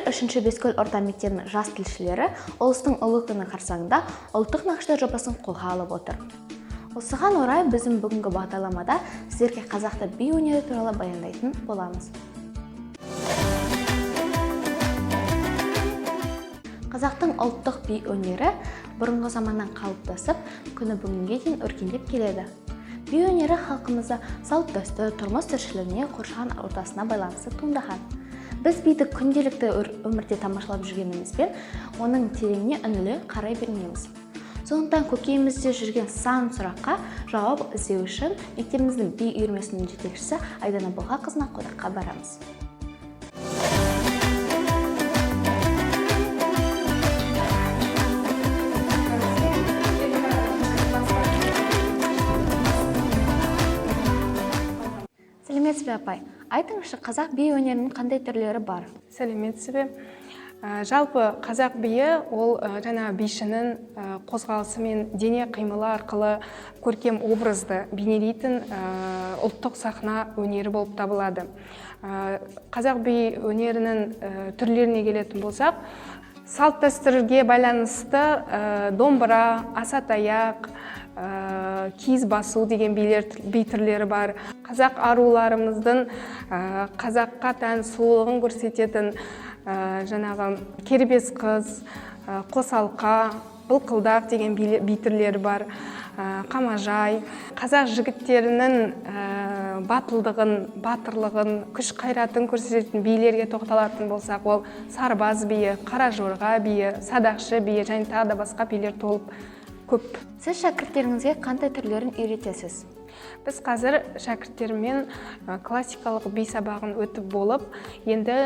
Номер 3-ші Бескөл орта мектебінің жас тілшілері ұлыстың ұлы күні қарсаңында ұлттық нақыштар жобасын қолға алып отыр. Осыған орай біздің бүгінгі бағдарламада сіздерге қазақты би өнері туралы баяндайтын боламыз. Қазақтың ұлттық би өнері бұрынғы заманнан қалыптасып, күні бүгінге дейін өркендеп келеді. Би өнері халқымызда салт-дәстүр, тұрмыс тіршілігіне, қоршаған ортасына байланысты туындаған. Біз биді күнделікті өмірде тамашалап жүргенімізбен, оның тереңіне үңіле қарай бермейміз. Сондықтан көкейімізде жүрген сан сұраққа жауап іздеу үшін мектебіміздің би үйірмесінің жетекшісі Айдана Бұлғақызына қонаққа барамыз. Сәлеметсіз бе, апай? Айтыңызшы, қазақ би өнерінің қандай түрлері бар? Сәлеметсіз бе? Жалпы қазақ биі ол жаңа бишінің қозғалысы мен дене қимылы арқылы көркем образды бейнелейтін ұлттық сахна өнері болып табылады. Қазақ би өнерінің түрлеріне келетін болсақ, салт дәстүрге байланысты домбыра, асатаяқ, киіз басу деген би түрлері бар. Қазақ аруларымыздың қазаққа тән сұлулығын көрсететін жаңағы кербез қыз, қосалқа, былқылдақ деген би түрлері бар, қамажай. Қазақ жігіттерінің батылдығын, батырлығын, күш қайратын көрсететін билерге тоқталатын болсақ, ол сарбаз биі, қара жорға биі, садақшы биі және тағы да басқа билер толып көп. Сіз шәкірттеріңізге қандай түрлерін үйретесіз? Біз қазір шәкірттеріммен классикалық би сабағын өтіп болып, енді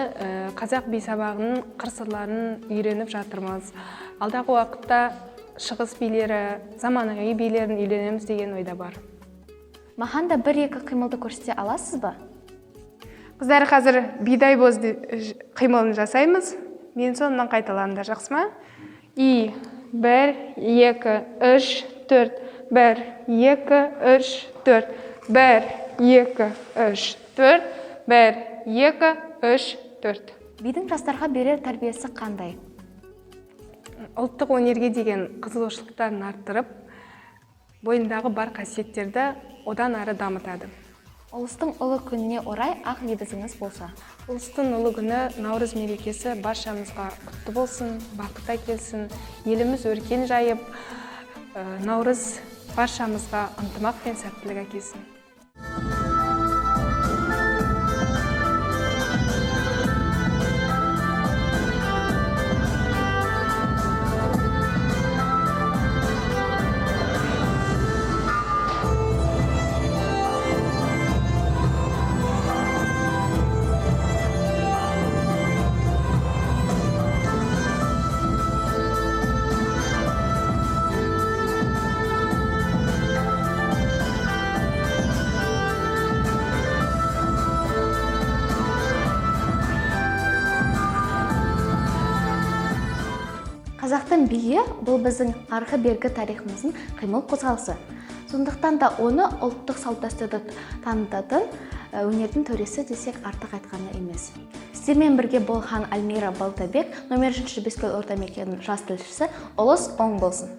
қазақ би сабағының қыр-сырларын үйреніп жатырмыз. Алдағы уақытта шығыс билері, заманауи билерін үйренеміз деген ойда бар. Маған да бір-екі қимылды көрсете аласыз ба? Қыздар, қазір бидай боз қимылын жасаймыз. Мен соңынан қайталаңдар, жақсы ма? И 1, 2, 3, 4, 1, 2, 3, 4, 1, 2, 3, 4, 1, 2, 3, 4. Бидің жастарға берер тәрбиесі қандай? Ұлттық өнерге деген қызығушылықтарын арттырып, бойындағы бар қасиеттерді одан ары дамытады. Ұлыстың ұлы күніне орай ақ лебізіңіз болса. Ұлыстың ұлы күні Наурыз мерекесі баршамызға құтты болсын, бақыт әкелсін, еліміз өркен жайып, Наурыз баршамызға ынтымақ пен сәттілік әкелсін. Қазақтың биі бұл біздің арғы-бергі тарихымыздың қимыл қозғалысы. Сондықтан да оны ұлттық салт-дәстүрді танытатын өнердің төресі десек артық айтқаны емес. Сіздермен бірге болған Альмира Балтабек, номер 3-ші Бескөл орта мектебінің жас тілшісі. Ұлыс оң болсын.